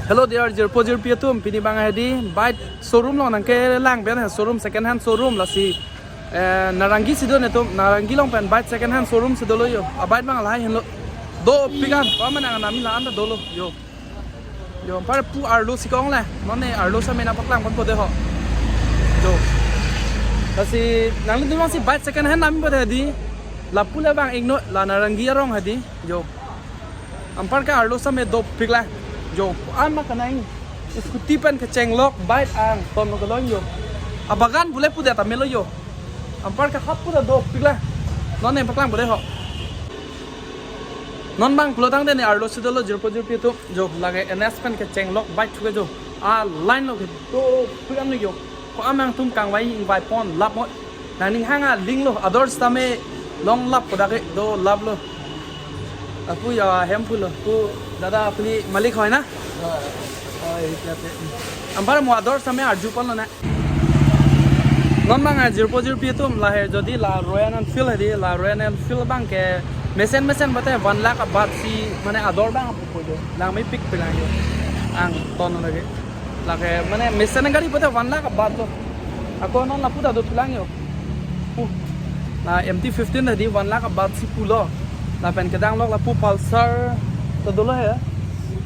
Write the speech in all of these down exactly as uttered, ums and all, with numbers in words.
Hello dear jirpo jirpi atum, pini abang hedi bike showroom along nangkelang pen, showroom, second hand showroom lasi, eh, Narangi si do netum, Narangi along pen bike second hand showroom si dolo yo. A bike abang lahai henlo. Dopik an, pa manang nami la-an ta dolo yo. Yo, anpar pu arlo si kong le. Non ne arlo same nangpaklang ponpo de ho. Yo. Lasi nanglitum abang si bike second hand nami po de hedi. Lapu le abang ingno, la Narangi arong hedi. Yo. Anpar ke arlo same dopik la. Yo, ama kanang scooty pen kechenglok bike angton lo kelong yo. Abagan bule pu det ta melo yo. Anpar ke hap pu ta dopik la. Non ne paklang bule ho. Non abang pulo tangte ne arlo si dolo jirpo jirpi atum. Yo, lake N S pen kechenglok bike thuke yo. A line lo ke dopik an yo. Ko-an nangtum kangvai ingvai pon lap mo. Nangning hang aling lo, ador sitame long lap ko dak ke do lap lo. Apu ya hem pulo. Pu dada apni malik hoy na? Anpar mo ador sitame arju ponlo na. Non abang jirpo jirpi atum lahai jodi la Royal Enfield hedi, la Royal Enfield abang ke mesen mesen bate one lakh abat si mane ador abang apu ko yo. Langmepik pelang yo. Angton lake. Lake mane mesen gari bate one lakh abat lo. Ako non lapu ta do pelang yo. Pu. La M T fifteen hedi one lakh abat si pulo. Lapen kedang lok lapu Pulsar ta dolo he.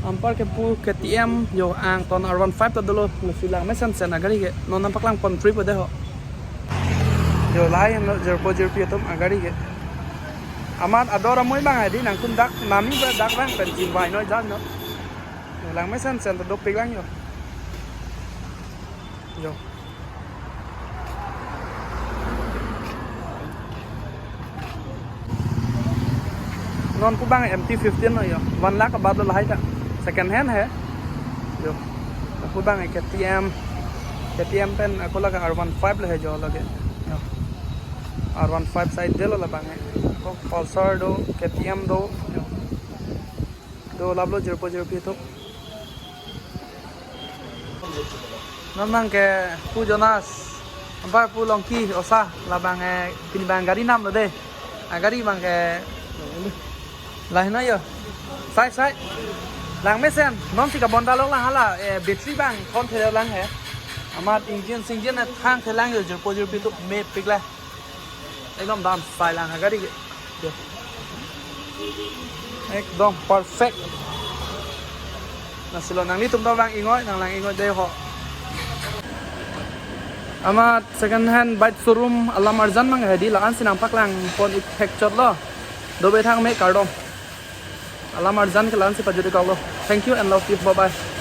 Anpar ke pu K T M yo angton R one five ta dolo. Lasi langmesen sen agari ke. Non nangpaklang pon trip de ho. Yo lahai henlo jirpo jirpi atum agari ke. Amat ador amoi abang hedi nangtum dak nami ba dak abang pen chinvai noi jan no. Yo langmesen sen ta dopik lang yo. Yo. Non pu abang M T fifteen lo yo. One lakh abat lo lahai ta. Second hand he. Yo. Pu abang K T M. K T M pen ako lake R one five lo he yo lake. Yo. R one five side de lo labang he. Ako Pulsar do, K T M do. Yo. Do lap lo jirpo jirpi atum. Non abang ke pu Jonas, anpar pu Longki Osa, labang eh pini abang gari nam lo de. Agari abang ke lahai no yo. Sai sai. Langmesen, non si kabon dalok lang hala, eh, battery abang kon thelo lang he. Amat engine singine thang thelang yo jirpo jirpi atum mepik la. Ekdom dam sai lang agari ke. Yo. Ekdom perfect. Lasi lo nanglitum ta abang ingoi, nanglang ingoi de ho. Amat second hand bike showroom alam arjan abang hedi la-an si nangpaklang pon ik thek chot lo. Dobe thang me kardom. Alam arjan ke la-an si pajut ik lo. Thank you and love you. Bye bye.